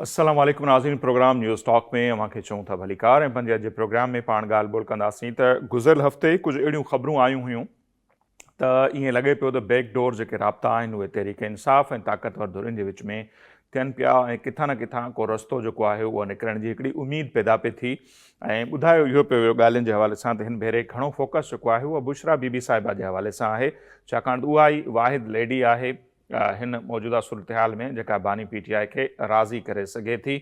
السلام عليڪم ناظرين پروگرام نيوز ٽاڪ ۾ اوهان کي چئون ٿا ڀليڪار ۽ پنهنجي اڄ جي پروگرام ۾ پاڻ ڳالهه ٻولهه ڪنداسين ته گذريل هفتي ڪجهه اهڙيون خبرون آيون هيون ته ائين لڳي پيو ته بيڪ ڊور جيڪي رابطا آهن اهي تحريڪ انصاف ۽ طاقتور ڌرين جي وچ ۾ ٿين پيا ۽ ڪٿان نه ڪٿان ڪو رستو جيڪو آهي اهو نڪرڻ جي هڪڙي اميد پيدا پئي ٿي ۽ ٻڌايو اهو پيو ويو ڳالهين جي حوالي سان ته هن ڀيري گهڻو فوڪس جيڪو آهي اهو بشريٰ بي بي صاحبه جي حوالي سان آهي ڇاڪاڻ ته اها ئي واحد ليڊي آهي هن موجوده صورتحال ۾ جيڪا باني پي ٽي آء کي راضي ڪري سگهي ٿي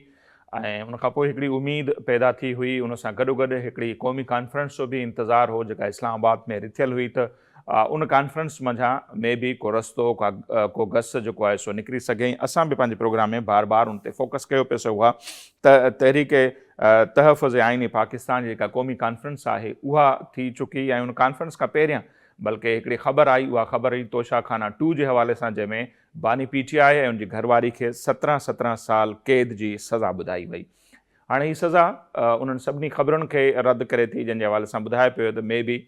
۽ ان کان پوء هڪڙي اميد پيدا ٿي هئي ان سان گڏوگڏ هڪڙي قومي ڪانفرنس جو به انتظار هو جيڪا اسلام آباد ۾ رٿيل هئي ته ان ڪانفرنس منجهان ۾ به ڪو رستو ڪو گس جيڪو آهي سو نڪري سگهي ۽ اسان به پنهنجي پروگرام ۾ بار بار ان تي فوڪس ڪيو پيو سو اها ته تحريڪ تحفظ آئيني پاڪستان جي جيڪا قومي ڪانفرنس آهي اها ٿي چڪي ۽ ان ڪانفرنس کان پهريان بلڪه هڪڙي خبر آئي اها خبر هئي توشا خانه ٽو جي حوالي سان جنهن ۾ باني پي ٽي آء ۽ ان جي گهرواري کي 17 17 سال قيد جي سزا ٻڌائي وئي. هاڻي هي سزا انهن سڀني خبرن کي رد ڪري ٿي جنهن جي حوالي سان ٻڌايو پيو ويو ته مي بي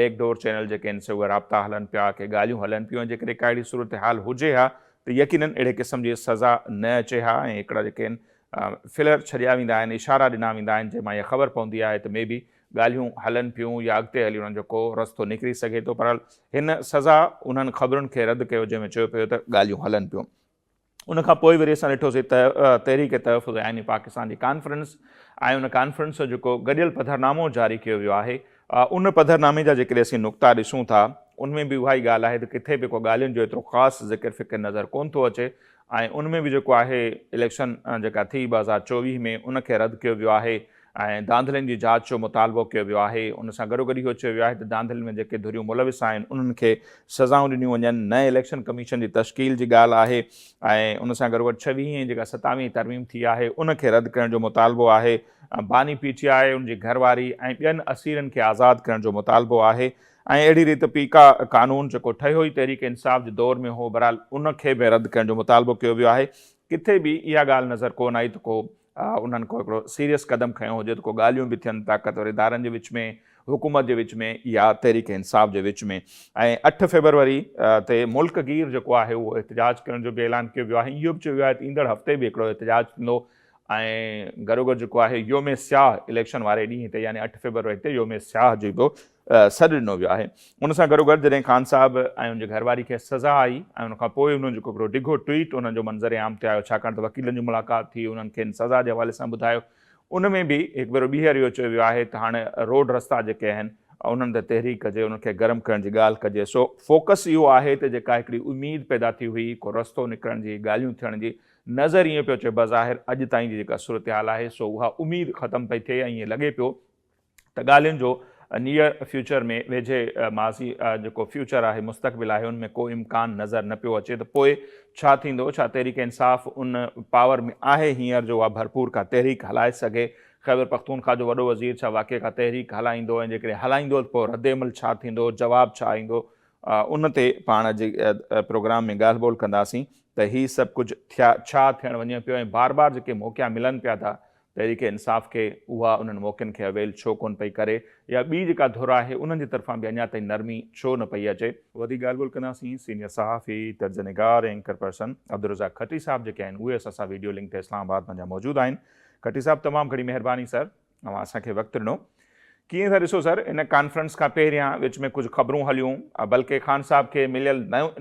بيڪ ڊور چينل جيڪي آهن سي اهي رابطا هلن پيا ڪي ڳالهيون هلن پيون ۽ جيڪڏهن ڪا اهڙي صورتحال هجي ها ته يقينن اهڙي قسم جي سزا نه اچي ها ۽ هڪڙا جيڪي آهن فلر ڇڏيا ويندا آهن اشارا ڏنا ويندا آهن جنهن مان اها خبر پوندي آهي ته مي بي ڳالهيون هلن پيون يا اڳتي هلي انهن جو ڪو رستو نڪري سگهي ٿو پر هن سزا انهن خبرن کي رد ڪيو جنهن ۾ چيو پيو ته ڳالهيون هلن پيون. ان کان پوء وري اسان ڏٺوسين ته تحريڪ تحفظ آئيني پاڪستان جي ڪانفرنس ۽ ان ڪانفرنس جو جيڪو گڏيل پڌرنامو جاري ڪيو ويو آهي ان پڌرنامي جا جيڪڏهن اسين نقطا ڏسون ٿا ان ۾ به اها ئي ڳالهه آهي ته ڪٿي به ڪو ڳالهين جو ايترو خاص ذڪر فڪر نظر ڪونه ٿو اچي ۽ ان ۾ به جيڪو آهي اليڪشن جيڪا ٿي 2024 ۾ ان کي رد ڪيو ويو آهي ۽ ڌانڌلين جي جاچ جو مطالبو ڪيو ويو آهي. ان سان گڏوگڏ اهو چيو ويو آهي ته ڌانڌلين ۾ جيڪي ڌريون ملوث آهن انهن کي سزائون ڏنيون وڃن، نئين اليڪشن ڪميشن جي تشڪيل جي ڳالهه آهي ۽ ان سان گڏوگڏ ڇويهين ۽ جيڪا ستاويهين ترميم ٿي آهي ان کي رد ڪرڻ جو مطالبو آهي، باني پي ٽي آء، ان جي گهرواري ۽ ٻين اسيرن کي آزاد ڪرڻ جو مطالبو آهي ۽ اهڙي ريت پيڪا قانون جيڪو ٺهيو ئي تحريڪ انصاف جي دور ۾ هو بهرحال ان کي به رد ڪرڻ جو مطالبو ڪيو ويو آهي. ڪٿي به اها ڳالهه نظر ڪونه آئي ته ڪو انهن ڪو هڪڙو سيريس قدم کنيو هجي ته ڪو ڳالهيون به ٿين طاقتور ادارن جي وچ ۾ حڪومت جي وچ ۾ يا تحريڪ انصاف جي وچ ۾ ۽ 8 فيبروري تي ملڪ گير جيڪو آهي اهو احتجاج ڪرڻ جو به اعلان ڪيو ويو آهي اهو به چيو ويو آهي ته ايندڙ هفتي به هڪڙو احتجاج ٿيندو ۽ گڏوگڏ جيڪو آهي يوم سياهه اليڪشن واري ڏينهن تي يعني 8 فيبروري تي يوم سياهه جو به سڏ ڏنو ويو آهي. ان سان گڏوگڏ جڏهن خان صاحب ۽ ان جي گهرواري کي سزا آئي ۽ ان کان پوء انهن جيڪو هڪڙو ڊگهو ٽوئيٽ انهن جو منظر عام تي آيو ڇاڪاڻ ته وڪيلن جي ملاقات ٿي انهن کين سزا جي حوالي سان ٻڌايو ان ۾ به هڪ ڀيرو ٻيهر اهو چيو ويو آهي ته هاڻي روڊ رستا جيڪي آهن انهن تي تحريڪ ڪجي انهن کي گرم ڪرڻ جي ڳالهه ڪجي سو فوڪس اهو آهي ته جيڪا هڪڙي اميد پيدا ٿي هئي ڪو رستو نڪرڻ جي ڳالهيون ٿيڻ جي نظر ائين پيو اچي بظاهر اڄ تائين جي جيڪا صورتحال آهي سو اها اميد ختم پئي ٿئي ۽ ائين لڳي پيو ته ڳالهين جو نيئر فيوچر ۾ ويجهي ماضي جيڪو فيوچر آهي مستقبل آهي ان ۾ ڪو امڪان نظر نه پيو اچي ته پوء ڇا ٿيندو ڇا تحريڪ انصاف ان پاور ۾ آهي هينئر جو اها ڀرپور ڪا تحريڪ هلائي سگهي خيبر پختونخوا جو وڏو وزير ڇا واقعي ڪا تحريڪ هلائيندو ۽ جيڪڏهن هلائيندو ته پوء ردعمل ڇا ٿيندو جواب ڇا ايندو ان تي پاڻ اڄ پروگرام ۾ ڳالهه ٻولهه ڪنداسين ته هي سڀ ڪجهه ٿيا ڇا ٿيڻ وڃي پيو ۽ بار بار جيڪي موقعا ملن پيا ٿا تحريڪ انصاف کي اها انهن موقعن کي اويل ڇو ڪونه پئي ڪري يا ٻي جيڪا ڌر آهي انهن جي طرفان به اڃا تائين نرمي ڇو نه پئي اچي. وڌيڪ ڳالهه ٻولهه ڪنداسين سينيئر صحافي، تجزيه نگار ۽ اينڪر پرسن عبدالرزاق کٽي صاحب جيڪي آهن اهي اسان سان ويڊيو لنڪ تي اسلام آباد منجهان موجود آهن. کٽي صاحب تمام گهڻي مهرباني سر. اوهان اسان کي وقت ڏنو. ڪيئن ٿا ڏسو سر ان ڪانفرنس کان پهريان وچ ۾ ڪجهه خبرون هليون بلڪه خان صاحب کي مليل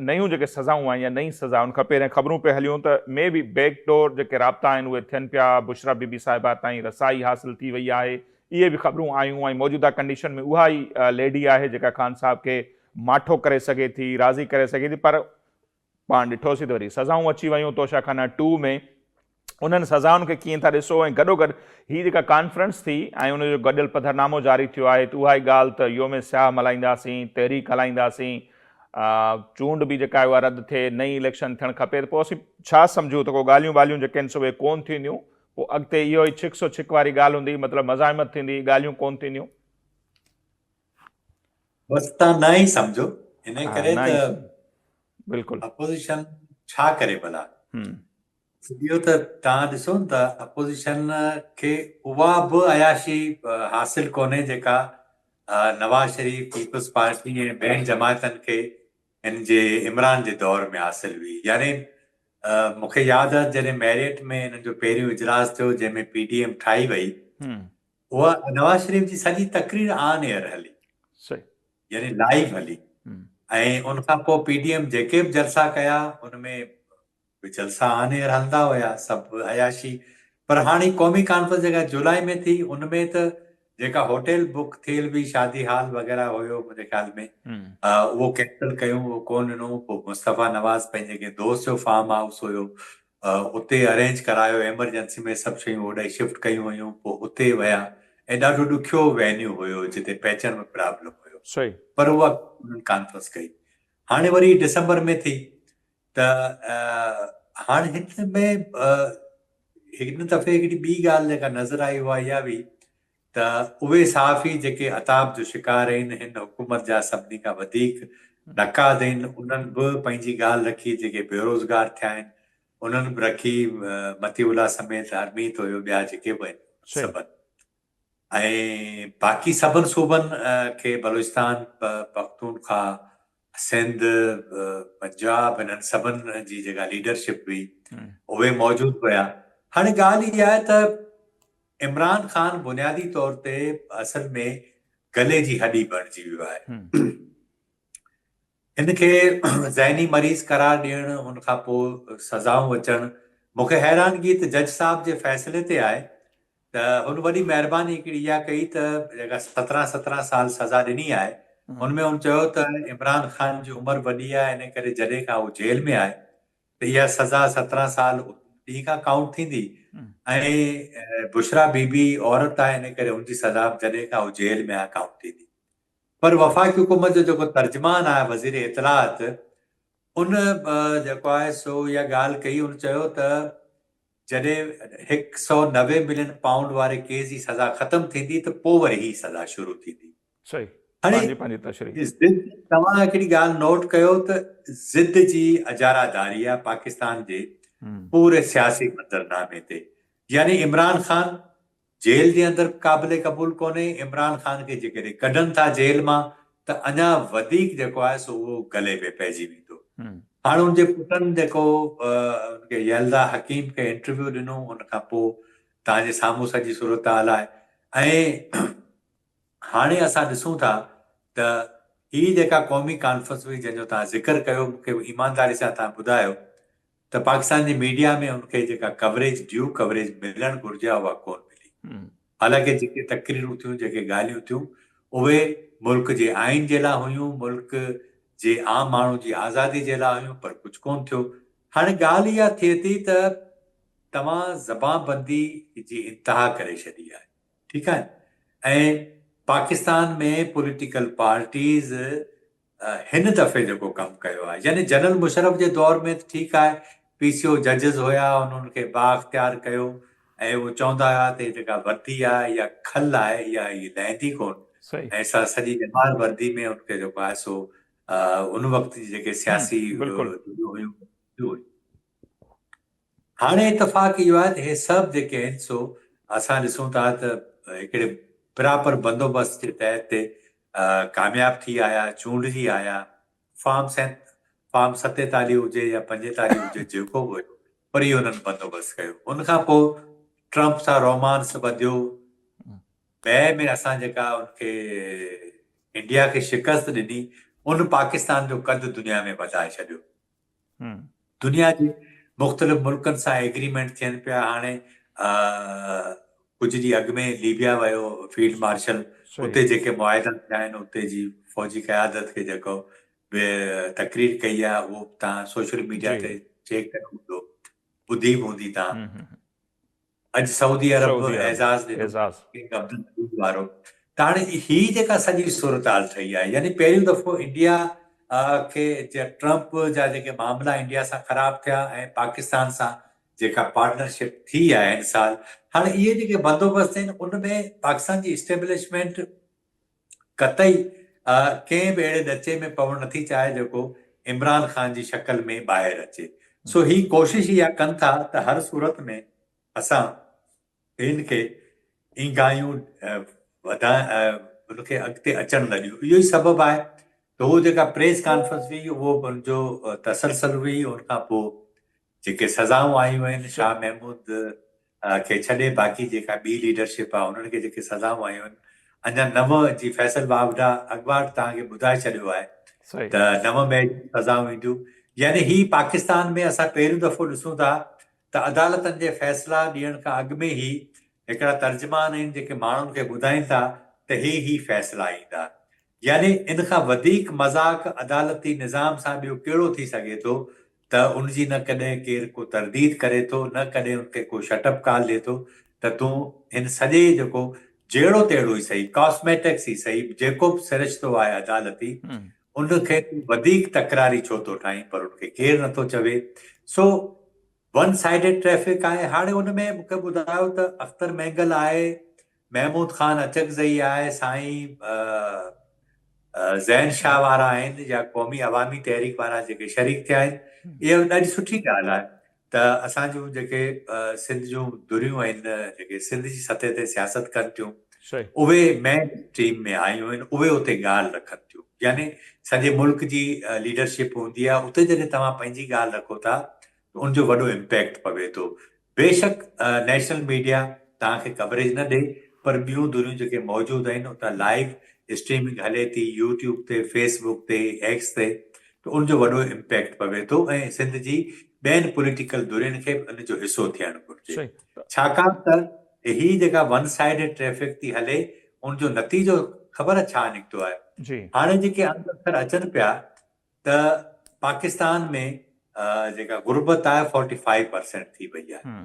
نيون جيڪي سزائون آهن يا نئين سزا ان کان پهريان خبرون پئي هليون ته مي بي بيڪ ڊور جيڪي رابطا آهن اهي ٿين پيا بشريٰ بي بي صاحبه تائين رسائي حاصل ٿي وئي آهي اهي به خبرون آيون ۽ موجوده ڪنڊيشن ۾ اها ئي ليڊي آهي جيڪا خان صاحب کي ماٺو ڪري سگهي ٿي راضي ڪري سگهي ٿي پر پاڻ ڏٺوسين ته وري سزائون اچي ويون توشا خانه ٽو ۾ انهن سزائن کي ڪيئن ٿا ڏسو ۽ گڏوگڏ هي جيڪا ڪانفرنس ٿي ۽ ان جو گڏيل پڌرنامو جاري ٿيو آهي ته اها ئي ڳالهه ته يوم سياهه ملهائينداسين تحريڪ هلائينداسين چونڊ به جيڪا آهي اها رد ٿئي نئين اليڪشن ٿيڻ کپي ته پوء اسين ڇا سمجهون ته ڪو ڳالهيون ٻالهيون جيڪي آهن سو اهي ڪون ٿينديون پوء اڳتي اهو ئي ڇڪ سو ڇڪ واري ڳالهه هوندي مطلب مزاحمت ٿيندي ڳالهيون ڪون ٿينديون. بس تان نه ئي سمجهو ان ڪري ته بلڪل اپوزيشن ڇا ڪري ڀلا اهو ته تان ڏسو نه ته اپوزيشن کي اها به عياشي حاصل ڪونهي جيڪا نواز شريف پيپلز پارٽي ۽ ٻين جماعتن کي هن جي عمران جي دور ۾ حاصل هئي يعني مون کي ياد آهي جڏهن ميريٽ ۾ انهن جو پهريون اجلاس ٿيو جنهن ۾ پي ڊي ايم ٺاهي وئي اها نواز شريف جي سڄي تقرير آن ايئر هلي يعني لائيو هلي ۽ ان کان پوء پي ڊي ايم جيڪي به جلسا ڪيا ان ۾ به جلسا آن ايئر هلندا هيا سڀ عياشي پر هاڻي قومي ڪانفرنس جيڪا جولاء ۾ ٿي ان ۾ ته جيڪا هوٽل بڪ ٿيل هئي شادي هال وغيره هيو منهنجي خيال ۾ اهو ڪينسل ڪيون اهو ڪون ڏنو پوء مصطفيٰ نواز پنهنجي ڪنهن دوست جو فارم هائوس هيو اتي ارينج ڪرايو ايمرجنسي ۾ سڀ شيون اوڏانهن شفٽ ڪيون ويون پوء اتي ويا ۽ ڏاڍو ڏکيو وينيو هيو جتي پهچڻ ۾ پرابلم هيو پر اها انهن ڪانفرنس ڪئي هاڻي وري ڊسمبر ۾ ٿي ته هاڻ هن ۾ هن دفعي هڪڙي ٻي ڳالهه جيڪا نظر آئي اها اها هئي ته اهي صحافي جيڪي عتاب جو شڪار آهن هن حڪومت جا سڀني کان وڌيڪ نقاد آهن انهن به پنهنجي ڳالهه رکي جيڪي بيروزگار ٿيا آهن انهن به رکي مطيع الله سميت هرميت هيو ٻيا جيڪي به آهن سڀن ۽ باقي سڀن صوبن کي بلوچستان، پختونخوا، سنڌ، پنجاب انهن سڀن جي جيڪا ليڊرشپ هئي اهي موجود هيا. هاڻي ڳالهه اها آهي ته عمران خان بنيادي طور تي اصل ۾ گلي جي هڏي بڻجي ويو آهي. هن کي ذهني مريض قرار ڏيڻ ان کان پوء سزائون اچڻ مون کي حيرانگي ته جج صاحب جي فيصلي تي آهي ته هن وڏي مهرباني هڪڙي اها ڪئي ته جيڪا 17 17 سال سزا ڏني آهي ان ۾ هن چيو ته عمران خان جي عمر وڏي آهي ان ڪري جڏهن کان هو جيل ۾ آهي ته اها سزا 17 سال ڏينهن کان ڪائونٽ ٿيندي ۽ بشريٰ بي بي عورت آهي ان ڪري هن جي سزا به جڏهن کان هو جيل ۾ آهي ڪائونٽ ٿيندي. پر وفاقي حڪومت جو جيڪو ترجمان آهي وزير اطلاعات ان جيڪو آهي سو اها ڳالهه ڪئي ان چيو ته جڏهن 190 ملين پائونڊ واري ڪيس جي سزا ختم ٿيندي ته پوء وري هي سزا شروع ٿيندي. صحيح پنهنجي پنهنجي تشريح. ضد توهان هڪڙي ڳالهه نوٽ ڪيو ته ضد جي اجاره داري آهي پاڪستان جي پوري سياسي منظرنامي تي يعني عمران خان جيل جي اندر به قابل قبول ڪونهي، عمران خان کي جيڪڏهن ڪڍن ٿا جيل مان ته اڃا وڌيڪ جيڪو آهي سو اهو گلي ۾ پئجي ويندو. هاڻ ان جي پٽن جيڪو ان کي يلدا حڪيم کي انٽرويو ڏنو ان کان پوء توهان جي سامهون سڄي صورتحال آهي ۽ هاڻي اسان ڏسون ٿا ته هي جيڪا قومي ڪانفرنس هئي جنهن جو توهان ذڪر ڪيو مون کي ايمانداري سان توهان ٻڌايو ته پاڪستان جي ميڊيا ۾ ان کي جيڪا ڪوريج ڊيو ڪوريج ملڻ گهرجي ها اها ڪونه ملي. حالانڪه جيڪي تقريرون ٿيون جيڪي ڳالهيون ٿيون اهي ملڪ جي آئين جي لاء هيون ملڪ جي عام ماڻهو جي آزادي جي لاء هيون پر ڪجهه ڪونه ٿيو. هاڻي ڳالهه اها ٿئي ٿي ته توهان زبان بندي جي انتها ڪري ڇڏي آهي ٺيڪ آهي ۽ پاڪستان ۾ پوليٽيڪل پارٽيز هن دفعي جيڪو ڪم ڪيو آهي يعني جنرل مشرف جي دور ۾ ته ٺيڪ آهي پي سي او ججز هيا انهن کي بااختيار ڪيو ۽ اهو چوندا هيا ته هي جيڪا وردي آهي اها کل آهي اها هي لهندي ڪون ۽ سا سڄي ڄمار وردي ۾ ان کي جيڪو آهي سو ان وقت جي جيڪي سياسي هيون. هاڻي اتفاق اهو آهي ته هي سڀ جيڪي آهن سو اسان ڏسون ٿا ته هڪڙي پراپر بندوبست جي تحت تي ڪامياب ٿي آيا، چونڊجي آيا، فارم سين فارم 47 هجي يا 45 هجي جيڪو به هيو پر اهو انهن بندوبست ڪيو. ان کان پوء ٽرمپ سان رومانس وڌيو، مئي ۾ اسان جيڪا ان کي انڊيا کي شڪست ڏني ان پاڪستان جو قد دنيا ۾ وڌائي ڇڏيو. دنيا جي مختلف ملڪن سان ايگريمينٽ ٿين پيا هاڻي ڪجهه ڏينهن اڳ ۾ ليبيا ويو فيلڊ مارشل اتي جيڪي معاهدا ٿيا آهن اتي جي فوجي قيادت کي جيڪو به تقرير ڪئي آهي اهو تان سوشل ميڊيا تي چيڪ ڪيو هوندو ٻڌي به هوندي تان اڄ سعودي عرب اعزاز ڏنو ڪنگ عبدالعزيز وارو ته هاڻي هي جيڪا سڄي صورتحال ٺهي آهي يعني پهريون دفعو انڊيا کي ٽرمپ جا جيڪي معاملا انڊيا سان خراب ٿيا ۽ پاڪستان سان جيڪا پارٽنرشپ ٿي آهي هن سال هاڻي اهي جيڪي بندوبست آهن ان ۾ پاڪستان جي اسٽيبلشمينٽ قطعي ڪنهن به اهڙي ڏچي ۾ پوڻ نٿي چاهي جيڪو عمران خان جي شڪل ۾ ٻاهر اچي سو هي ڪوشش اها ڪن ٿا ته هر صورت ۾ اسان هن کي اينگهايون وڌائي ان کي اڳتي اچڻ نه ڏيون اهو ئي سبب آهي ته هو جيڪا پريس ڪانفرنس هئي اهو به ان جو تسلسل هئي ان کان پوء جيڪي سزائون آيون آهن شاهه محمود کي ڇڏي باقي جيڪا ٻي ليڊرشپ آهي انهن کي جيڪي سزائون آيون آهن اڃا 9 جي فيصل واوڊا اڳواٽ توهان کي ٻڌائي ڇڏيو آهي ته 9 مئي جون سزائون اينديون يعني هي پاڪستان ۾ اسان پهريون دفعو ڏسون ٿا ته عدالتن جي فيصلا ڏيڻ کان اڳ ۾ ئي هڪڙا ترجمان آهن جيڪي ماڻهن کي ٻڌائين ٿا ته هي هي فيصلا ايندا يعني ان کان وڌيڪ مذاق عدالتي نظام سان ٻيو ڪهڙو ٿي سگهي ٿو ته ان جي نه ڪڏهن ڪير ڪو ترديد ڪري ٿو نه ڪڏهن ان کي ڪو شٽ اپ ڪال ڏي ٿو ته تون هن سڄي جيڪو جهڙو تهڙو ئي سهي ڪاسميٽڪس ئي سهي جيڪو به سرشتو آهي عدالتي ان کي تون وڌيڪ تڪراري ڇو ٿو ٺاهين پر ان کي ڪير نٿو چوي سو ون سائيڊڊ ٽريفڪ آهي هاڻي ان ۾ مون کي ٻڌايو ته اختر مينگل آهي محمود خان اچڪزئي آهي سائين زين شاهه وارا آهن يا قومي عوامي تحريڪ وارا جيڪي شريڪ ٿيا آهن اها ڏاڍي سٺي ڳالهه آهي ته اسان جون جيڪي سنڌ جون ڌريون آهن جيڪي سنڌ جي سطح تي سياست ڪن ٿيون اهي مين اسٽريم ۾ آيون آهن اهي اتي ڳالهه رکن ٿيون يعني سڄي ملڪ جي ليڊرشپ هوندي آهي اتي جڏهن توهان پنهنجي ڳالهه رکو ٿا ته ان جو وڏو امپيڪٽ پوي ٿو بيشڪ نيشنل ميڊيا توهان کي ڪوريج نه ڏئي پر ٻيون ڌريون جيڪي موجود آهن اتان لائيو اسٽريمنگ هلي ٿي يوٽيوب تي فيس بڪ تي ايڪس تي ته ان جو وڏو امپيڪٽ پوي ٿو ۽ سنڌ جي ٻين پوليٽيڪل ڌرين کي به ان جو حصو ٿيڻ گهرجي ڇاڪاڻ ته هي جيڪا ون سائيڊڊ ٽريفڪ ٿي هلي ان جو نتيجو خبر آهي ڇا نڪتو آهي هاڻي جيڪي انگ اکر اچن پيا ته پاڪستان ۾ جيڪا غربت آهي فورٽي فائيو پرسينٽ ٿي وئي آهي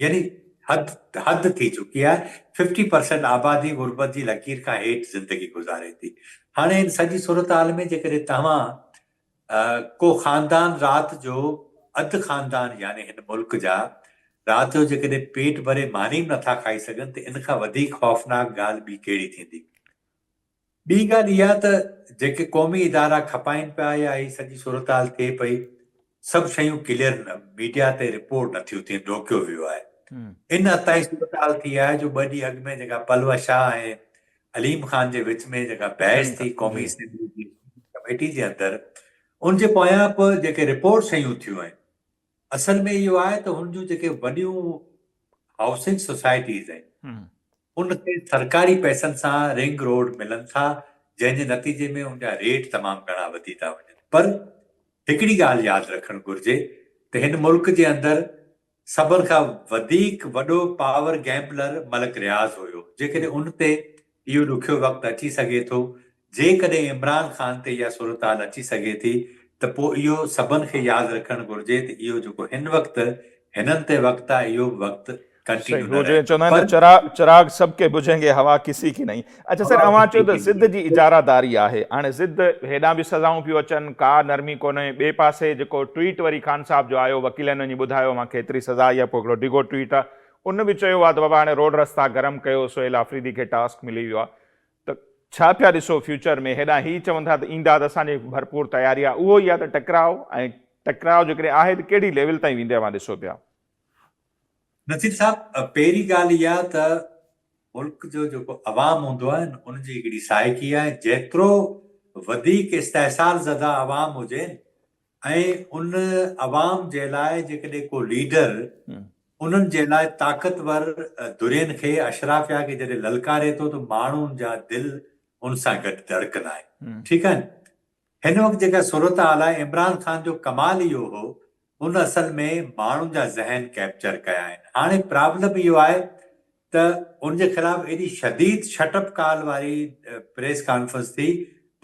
يعني حد حد ٿي چڪي آهي ففٽي پرسينٽ آبادي غربت جي لڪير کان هيٺ زندگي گذاري ٿي هاڻي ان سڄي صورتحال ۾ جيڪڏهن توهان ڪو خاندان رات جو اڌ خاندان يعني هن ملڪ جا رات جو جيڪڏهن پيٽ ڀري ماني به نٿا کائي سگهن ته ان کان وڌيڪ خوفناڪ ڳالهه ٻي ڪهڙي ٿيندي ٻي ڳالهه اها ته جيڪي قومي ادارا کپائين پيا يا هي سڄي صورتحال ٿئي پئي سڀ شيون ڪليئر ميڊيا تي رپورٽ نه ٿيون ٿين روڪيو ويو آهي. ان حد تائين صورتحال ٿي آهي جو ٻه ڏينهن اڳ ۾ جيڪا پلوه شاهه ۽ عليم خان جي وچ ۾ جيڪا بحث ٿي قومي اسيمبلي جي ڪميٽي جي اندر ان جي پويان به جيڪي رپورٽ شيون ٿيون آهن اصل ۾ اهو آهي ته هن جون جيڪي وڏيون هائوسنگ سوسائٽيز آهن ان کي سرڪاري پئسن سان رنگ روڊ ملن ٿا جنهن جي نتيجي ۾ ان جا ريٽ تمام گهڻا وڌي ٿا وڃن پر هڪڙي ڳالهه ياد رکڻ گهرجي ته هن ملڪ جي اندر سڀن کان وڌيڪ وڏو پاور گيمبلر ملڪ رياض هيو جيڪڏهن ان تي اهو ڏکيو وقت اچي سگهي ٿو، جيڪڏهن عمران خان تي اها صورتحال اچي سگهي ٿي ته پوء اهو سڀن کي ياد رکڻ گهرجي ته اهو جيڪو هن وقت هنن تي وقت آهي اهو به وقت ڪنٽينيو نه رهندو چوندا آهن ته چراغ چراغ سب ڪي بجهين گي هوا ڪسي ڪي نهين. اڇا سر اوهان چيو ته ضد جي اجاره داري آهي هاڻي ضد هيڏانهن به سزائون پيون اچن ڪا نرمي ڪونهي ٻئي پاسي جيڪو ٽوئيٽ وري خان صاحب جو آيو وڪيلن وڃي ٻڌايو اوهان کي ايتري سزا آئي آهي پوء هڪڙو ڊگهو ٽوئيٽ آهي ان به چيو آهي ته بابا هاڻي روڊ رستا گرم ڪيو سهيل آفريدي کي ٽاسڪ ملي ويو آهي ته ڇا پيا ڏسو فيوچر ۾ هيڏانهن هي چون ٿا ته ايندا ته اسان جي ڀرپور تياري آهي اهو ئي آهي ته ٽڪراء ۽ ٽڪراء جيڪڏهن آهي ته ڪهڙي ليول تائين ويندي اوهان ڏسو پيا. نصير صاحب پهرين ڳالهه اها ته ملڪ جو جيڪو عوام هوندو آهي نه ان جي هڪڙي سائيڪي آهي جيترو وڌيڪ استحصال زده عوام هجي ۽ ان عوام جي لاء جيڪڏهن ڪو ليڊر انهن جي لاء طاقتور ڌرين کي اشرافيا کي جڏهن للڪاري ٿو ته ماڻهن جا دل ان سان گڏ ڌڙڪندا آهن ٺيڪ آهي هن وقت جيڪا صورتحال آهي عمران خان جو ڪمال اهو هو ان اصل ۾ ماڻهن جا ذهن ڪيپچر ڪيا آهن هاڻي پرابلم اهو آهي ته ان جي خلاف ايڏي شديد شٽ اپ ڪال واري پريس ڪانفرنس ٿي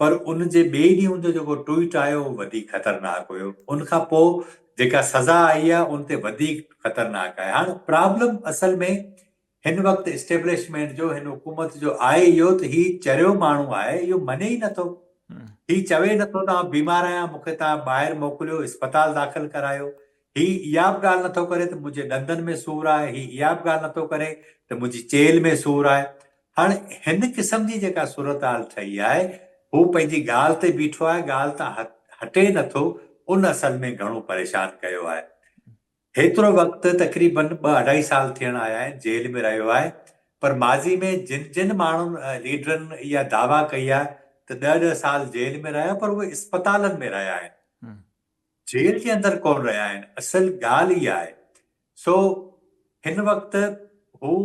پر ان جي ٻئي ڏينهن ان جو جيڪو ٽوئيٽ آيو اهو وڌيڪ خطرناڪ هيو ان کان پوء جيڪا سزا آئي آهي ان تي وڌيڪ خطرناڪ آهي هاڻ پرابلم اصل ۾ هن وقت اسٽيبلشمينٽ جو هن حڪومت جو آهي اهو ته هي چريو ماڻهو آهي اهو مڃي ئي نٿو هي چوي نٿو ته آئون بيمار آهيان مون کي توهان ٻاهر موڪليو اسپتال داخل ڪرايو هي اها به ڳالهه نٿو ڪري ته منهنجي ڏندن ۾ سور آهي، هي اها به ڳالهه نٿو ڪري ته منهنجي چيلهه ۾ سور آهي. هاڻ هن قسم جي جيڪا صورتحال ٺهي آهي، هو پنهنجي ڳالهه تي بيٺو آهي، ڳالهه تان هٽي نٿو، ان اصل ۾ گهڻو پريشان ڪيو آهي. هيترو وقت تقريبن ٻه اڍائي سال ٿيڻ آيا آهن، جيل ۾ رهيو آهي، پر ماضي ۾ جن جن ماڻهن ليڊرن اها دعويٰ ڪئي آهي ته ڏهه ڏهه سال جيل ۾ رهيا پر اهي اسپتالن ۾ رهيا آهن. جيل جي اندر ڪونه رهيا آهن اصل ڳالهه اها آهي سو هن وقت هو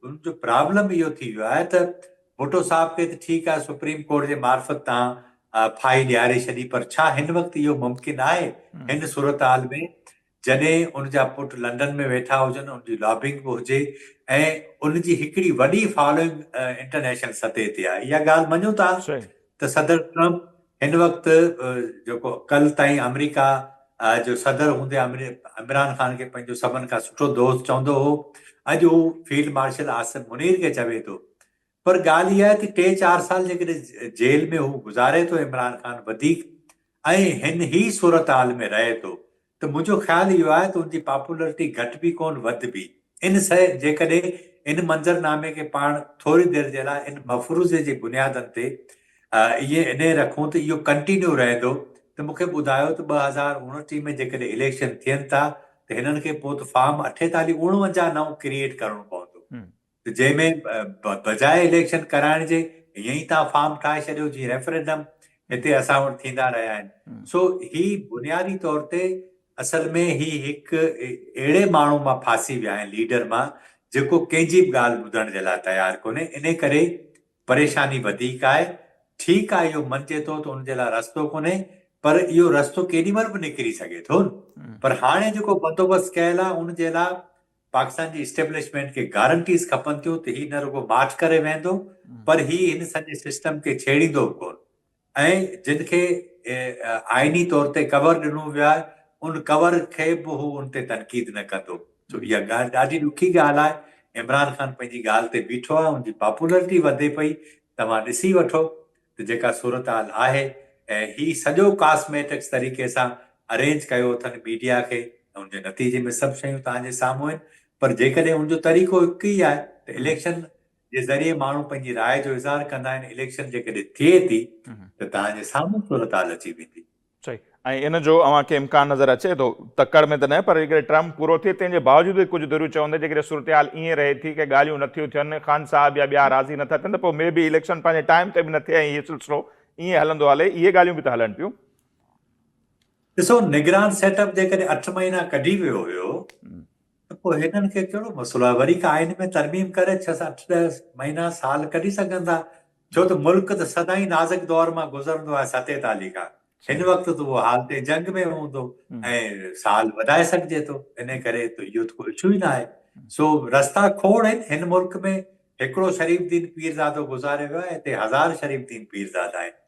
ان جو پرابلم اهو ٿي ويو آهي ته ڀٽو صاحب کي ته ٺيڪ آهي سپريم ڪورٽ جي معرفت تان ڦاهي ڏياري ڇڏي پر ڇا هن وقت اهو ممڪن آهي هن صورتحال ۾ جڏهن ان جا پٽ لنڊن ۾ ويٺا هجن ان جي لابنگ به هجي ۽ ان جي هڪڙي وڏي فالوئنگ انٽرنيشنل سطح تي آهي اها ڳالهه مڃون ٿا ته صدر ٽرمپ هن وقت جيڪو ڪل تائين آمريڪا جو صدر هوندي عمران خان کي پنهنجو سڀن کان سٺو دوست چوندو هو اڄ هو فيلڊ مارشل عاصم منير کي چوي ٿو پر ڳالهه اها آهي ته ٽي چار سال جيڪڏهن جيل ۾ هو گذاري ٿو عمران خان وڌيڪ ۽ هن هي صورتحال ۾ رهي ٿو ته منهنجو خيال اهو آهي ته ان جي پاپولرٽي گهٽبي ڪونه وڌبي. ان سه جيڪڏهن ان منظرنامي کي پاڻ ٿوري دير جي لاء ان مفروضي جي بنيادن تي ائين انهي رکون ته اهو ڪنٽينيو رهندو ته مون کي ٻڌايو ته 2029 ۾ جيڪڏهن اليڪشن ٿين ٿا ته هنن کي پوء ته فارم 48 49 نئون ڪريئيٽ ڪرڻو پوندو. ته جنهن ۾ بجاء اليڪشن ڪرائڻ جي ائين ئي توهان فارم ٺاهي ڇڏيو جيئن ريفرنڊم هتي اسان وٽ ٿيندا رهيا آهن سو هي بنيادي طور تي اصل ۾ هي هڪ اهڙي ماڻهو مان ڦاسي ويا آهن ليڊر مان جيڪو ڪنهن جي به ڳالهه ٻڌڻ جي لاء تيار ڪونهي انهي ڪري پريشاني وڌيڪ آهي ٺيڪ آهي اهو مڃجي ٿو ته ان جي لاء رستو ڪونهي پر اهو رستو ڪيڏي مهل به نڪري سگهي ٿو پر هاڻي جيڪو بندوبست ڪيل آهي ان جي لاء پاڪستان جي اسٽيبلشمينٽ کي گارنٽيز کپن ٿيون ته هي نه رڳو ماٺ ڪري ويهندو پر هي هن سڄي سسٽم کي ڇيڙيندو به ڪونه ۽ جن کي آئيني طور تي ڪور ڏنو ويو آهي ان ڪور کي به هو ان تي تنقيد نه ڪندو. سو اها ڳالهه ڏاڍي ڏکي ڳالهه آهي. عمران خان پنهنجي ڳالهه تي بيٺو آهي ان جي پاپولرٽي وڌي پئي توهان ڏسي وٺو ته جيڪا صورتحال آهي ۽ هي سڄو ڪاسميٽڪس طريقي سان ارينج ڪيو اٿن ميڊيا کي ۽ ان جي نتيجي ۾ سڀ شيون توهان جي سامهون آهن پر جيڪڏهن ان جو طريقو هڪ ئي آهي ته اليڪشن جي ذريعي ماڻهو پنهنجي راء جو اظهار ڪندا آهن اليڪشن جيڪڏهن ٿئي ٿي ته توهان جي سامهون صورتحال اچي ويندي. صحيح ۽ ان جو اوهان کي امڪان نظر اچي ٿو؟ تڪڙ ۾ ته نه پر جيڪڏهن ٽرم پورو ٿئي تنهن جي باوجود به ڪجهه ڌريون چون ته جيڪڏهن صورتحال ائين رهي ٿي ڪي ڳالهيون نه ٿيون ٿين خان صاحب يا ٻيا راضي نه ٿا ٿين ته پوء مي بي اليڪشن پنهنجي ٽائيم تي به نه ٿئي ۽ هي سلسلو ائين هلندو هلي اهي ڳالهيون به ته هلن پيون. ڏسو نگران سيٽ اپ جيڪڏهن اٺ مهينا ڪڍي ويو هيو ته پوء هنن کي ڪهڙو مسئلو آهي وري ڪا آئين ۾ ترميم ڪري ڇهه اٺ ڏهه مهينا سال ڪڍي سگهن ٿا ڇو ته ملڪ ته سدائين نازڪ دور مان گذرندو آهي 47 کان هن وقت ته اهو حالت جنگ ۾ هوندو ۽ سال وڌائي سگهجي ٿو انهي ڪري ته اهو ته ڪو اشو ئي ناهي سو رستا کوڙ آهن هن ملڪ ۾ هڪڙو شريف الدين پيرزادو گذاري ويو آهي هتي هزار شريف الدين پيرزادا آهن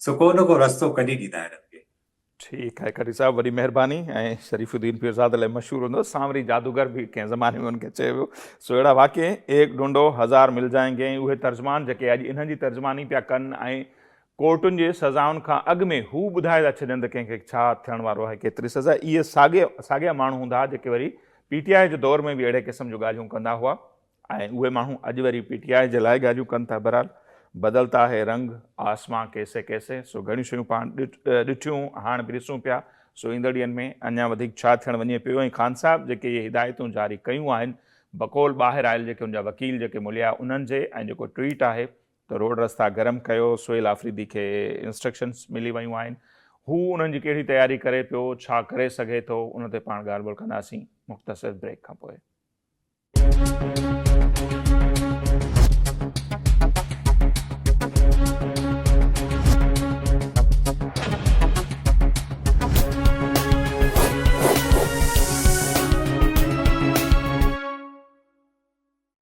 سو ڪو نه ڪو رستو ڪڍي ڏيندا هنن کي. ٺيڪ آهي کٽي صاحب وڏي مهرباني ۽ شريف الدين پيرزاده لاء مشهور هوندو سانوري جادوگر به ڪنهن زماني ۾ ان کي چيو ويو سو اهڙا واقعي ايڪ ڍونڍو هزار مل جائين گي ۽ اهي ترجمان جيڪي اڄ انهن جي ترجماني پيا ڪن ۽ ڪورٽن جي سزائن کان اڳ ۾ هو ٻڌائي ٿا ڇڏين ته ڪنهن کي ڇا ٿيڻ وارو آهي ڪيتري سزا اهي ساڳي ساڳيا ماڻهو هوندا هئا جيڪي وري پي ٽي آء جي دور ۾ به اهڙي قسم جون ڳالهيون ڪندا هئا ۽ اهي ماڻهو اڄ وري پي ٽي آء جي لاء ڳالهيون ڪن ٿا بهرحال بدلتا هي رنگ آسمان ڪيسي ڪيسي سو گهڻيون شيون پاڻ ڏٺيون هاڻ به ڏسون پيا سو ايندڙ ڏينهن ۾ اڃا وڌيڪ ڇا ٿيڻ وڃي پيو ۽ خان صاحب جيڪي اهي هدايتون جاري ڪيون آهن بقول ٻاهر آيل جيڪي ان جا وڪيل جيڪي مليا انهن جي ۽ جيڪو ٽوئيٽ آهي ته روڊ رستا گرم ڪيو سهيل آفريدي کي انسٽرڪشنز ملي ويون آهن هو انهن جي ڪهڙي تياري ڪري پيو ڇا ڪري سگهي ٿو ان تي پاڻ ڳالهه ٻولهه ڪنداسين مختصر بريڪ کان پوء.